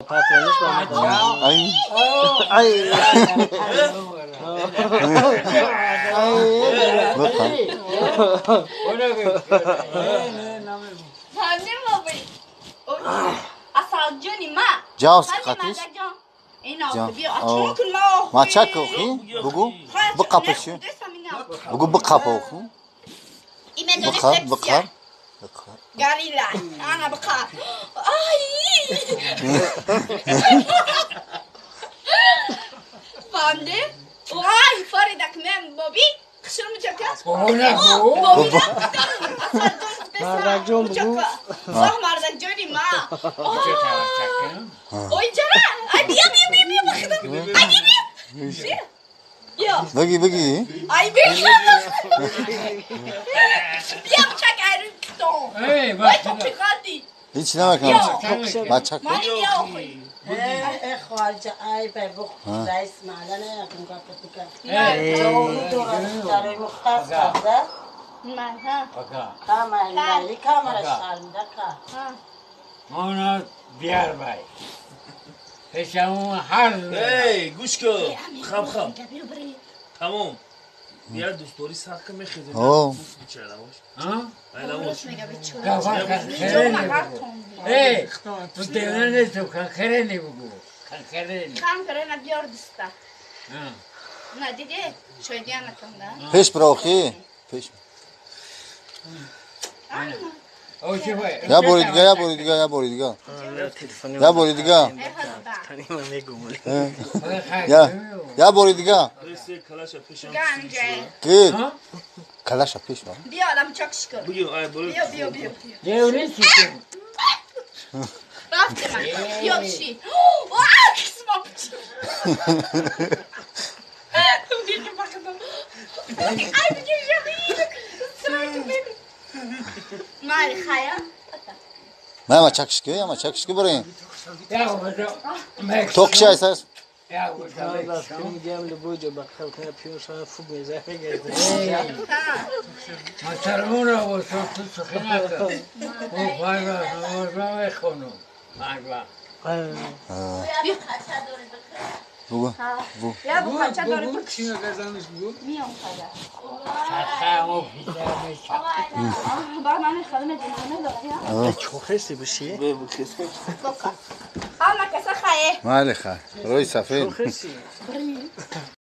Ай. Ай. Ҷавз қатиш? Мачак охи? Бугу? Биқапаши? Бугу биқап охи? Биқап, биқап. Горилла. Ана биқап. Ай! Фаҳмидӣ? Ай, Фаридак мен Боби хушру мучака. Боби. Мардакҷон бугу. Соҳ мардакҷони ма. Ой ҷара. Ай бия бия бия бия бахидам. Ай бия бия. Бия. Баги баги. Ай бия. Бия мучак айрун китон. Ой тоқи қалди. Ҳеч намекунам. Бачак. Мани бия охи. خارج ای به بخ رئیس معلنه اون کپتیکا. من ها. کامل کامل شرمنده کا. مانا بیار بای. هشام هر. ای گوش کن. خم خم. تمام. بیار دوستوری سخت میخیزیم. آه. ها؟ ای تو دیوانه تو خرنی بگو. خرنی. خرنی بیار دوستا. نه دیدی؟ شایدی هم نکنده. پیش براخی. پیش. یا باری دیگه یا باری دیگه یا باری دیگه یا باری دیگه یا یا باری دیگه کی کلاش پیش بیا آدم چاکش کن بیا بیا بیا رفت من بیا بشی واه کسما مالی خیا نه ما چکش کی ما چکش کی بریم تو کشی ایساس میگم لبوجه بخل کنه پیوشان فوق میزه میگه ما سرمون را و تو سخنه کن او پای را نماز میخونم مرد بگو یا بو خچه داره بگو چی نگردنش بگو میام خدا خامو پیدا میشه با من خدمت دیوانه داره چوخسی بشی اما کسا خیه مالی خا روی سفید چوخسی